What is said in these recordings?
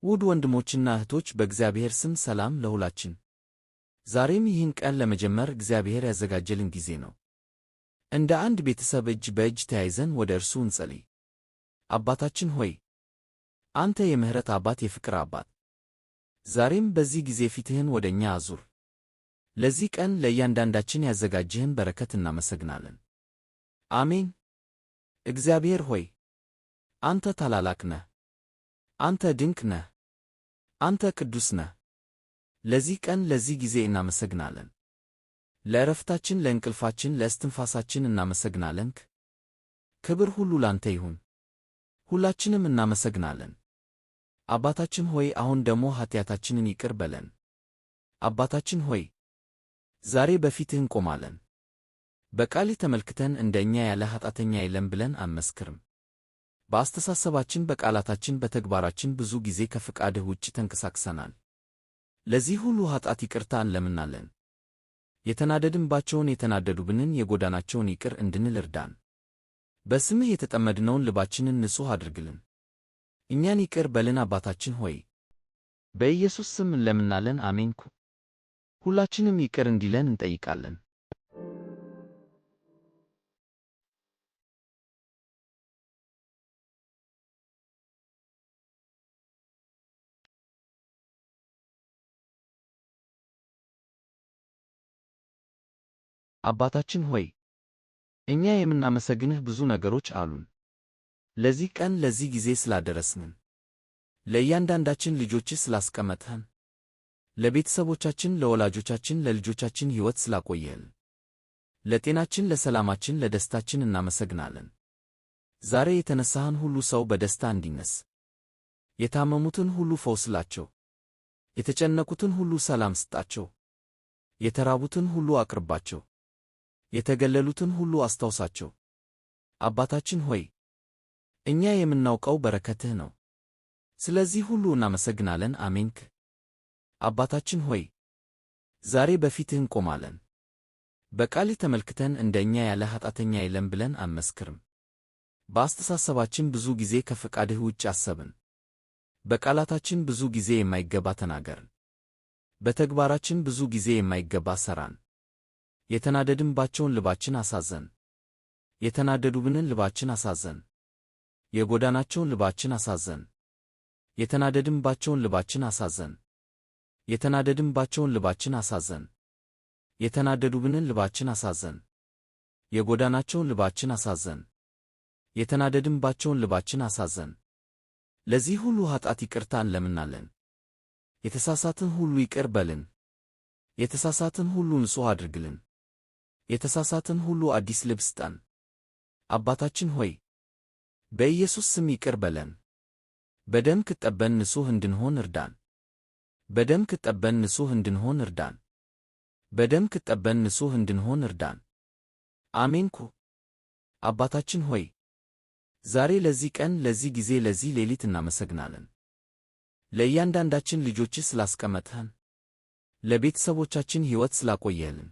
ውድ ወንድሞችና እህቶች በእግዚአብሔር ስም ሰላም ለሁላችን። ዛሬም ይህን ቀን ለመጀመር እግዚአብሔር ያዘጋጀልን ጊዜ ነው። እንደ አንድ ቤተሰብ እጅ በእጅ ተያይዘን ወደ እርሱ እንጸልይ። አባታችን ሆይ፣ አንተ የምሕረት አባት፣ የፍቅር አባት፣ ዛሬም በዚህ ጊዜ ፊትህን ወደ እኛ አዙር። ለዚህ ቀን ለእያንዳንዳችን ያዘጋጀህን በረከት እናመሰግናለን። አሜን። እግዚአብሔር ሆይ፣ አንተ ታላላቅ ነህ። አንተ ድንቅ ነህ። አንተ ቅዱስ ነህ። ለዚህ ቀን ለዚህ ጊዜ እናመሰግናለን። ለዕረፍታችን፣ ለእንቅልፋችን፣ ለእስትንፋሳችን እናመሰግናለን። ክብር ሁሉ ላንተ ይሁን። ሁላችንም እናመሰግናለን። አባታችን ሆይ፣ አሁን ደግሞ ኃጢአታችንን ይቅር በለን። አባታችን ሆይ፣ ዛሬ በፊትህ እንቆማለን። በቃልህ ተመልክተን እንደ እኛ ያለ ኃጢአተኛ የለም ብለን አንመስክርም። በአስተሳሰባችን፣ በቃላታችን፣ በተግባራችን ብዙ ጊዜ ከፈቃድህ ውጭ ተንቀሳቅሰናል። ለዚህ ሁሉ ኃጢአት ይቅርታ እንለምናለን። የተናደድንባቸውን፣ የተናደዱብንን፣ የጎዳናቸውን ይቅር እንድንል እርዳን። በስምህ የተጠመድነውን ልባችንን ንጹሕ አድርግልን። እኛን ይቅር በልን አባታችን ሆይ፣ በኢየሱስ ስም እንለምናለን። አሜንኩ። ሁላችንም ይቅር እንዲለን እንጠይቃለን። አባታችን ሆይ፣ እኛ የምናመሰግንህ ብዙ ነገሮች አሉን። ለዚህ ቀን ለዚህ ጊዜ ስላደረስንን፣ ለእያንዳንዳችን ልጆችህ ስላስቀመጥህን፣ ለቤተሰቦቻችን፣ ለወላጆቻችን፣ ለልጆቻችን ሕይወት ስላቆየህን፣ ለጤናችን፣ ለሰላማችን፣ ለደስታችን እናመሰግናለን። ዛሬ የተነሳህን ሁሉ ሰው በደስታ እንዲነስ፣ የታመሙትን ሁሉ ፈውስላቸው፣ የተጨነቁትን ሁሉ ሰላም ስጣቸው፣ የተራቡትን ሁሉ አቅርባቸው፣ የተገለሉትን ሁሉ አስታውሳቸው። አባታችን ሆይ፣ እኛ የምናውቀው በረከትህ ነው። ስለዚህ ሁሉ እናመሰግናለን። አሜንክ። አባታችን ሆይ፣ ዛሬ በፊትህ እንቆማለን። በቃልህ ተመልክተን እንደ እኛ ያለ ኃጢአተኛ የለም ብለን አንመስክርም። በአስተሳሰባችን ብዙ ጊዜ ከፈቃድህ ውጭ አሰብን። በቃላታችን ብዙ ጊዜ የማይገባ ተናገርን። በተግባራችን ብዙ ጊዜ የማይገባ ሠራን። የተናደድንባቸውን ልባችን አሳዘን። የተናደዱብንን ልባችን አሳዘን። የጎዳናቸውን ልባችን አሳዘን። የተናደድንባቸውን ልባችን አሳዘን። የተናደድንባቸውን ልባችን አሳዘን። የተናደዱብንን ልባችን አሳዘን። የጎዳናቸውን ልባችን አሳዘን። የተናደድንባቸውን ልባችን አሳዘን። ለዚህ ሁሉ ኃጢአት ይቅርታ እንለምናለን። የተሳሳትን ሁሉ ይቅር በልን። የተሳሳትን ሁሉ ንጹሕ አድርግልን። የተሳሳትን ሁሉ አዲስ ልብ ስጠን። አባታችን ሆይ፣ በኢየሱስ ስም ይቅር በለን። በደም ክጠበን ንጹሕ እንድንሆን እርዳን። በደም ክጠበን ንጹሕ እንድንሆን እርዳን። በደም ክጠበን ንጹሕ እንድንሆን እርዳን። አሜንኩ። አባታችን ሆይ፣ ዛሬ ለዚህ ቀን ለዚህ ጊዜ ለዚህ ሌሊት እናመሰግናለን። ለእያንዳንዳችን ልጆችህ ስላስቀመጥህን፣ ለቤተሰቦቻችን ሕይወት ስላቆየህልን፣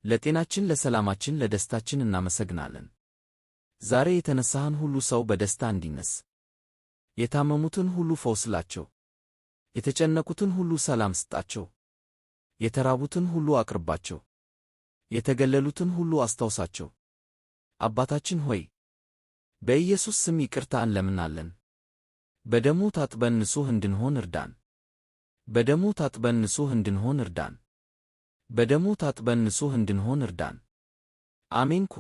ለጤናችን፣ ለሰላማችን፣ ለደስታችን እናመሰግናለን። ዛሬ የተነሳህን ሁሉ ሰው በደስታ እንዲነስ፣ የታመሙትን ሁሉ ፈውስላቸው፣ የተጨነቁትን ሁሉ ሰላም ስጣቸው፣ የተራቡትን ሁሉ አቅርባቸው፣ የተገለሉትን ሁሉ አስታውሳቸው። አባታችን ሆይ፣ በኢየሱስ ስም ይቅርታ እንለምናለን። በደሙ ታጥበን ንጹሕ እንድንሆን እርዳን። በደሙ ታጥበን ንጹሕ እንድንሆን እርዳን። በደሙ ታጥበን ንጹሕ እንድንሆን እርዳን። አሜንኩ።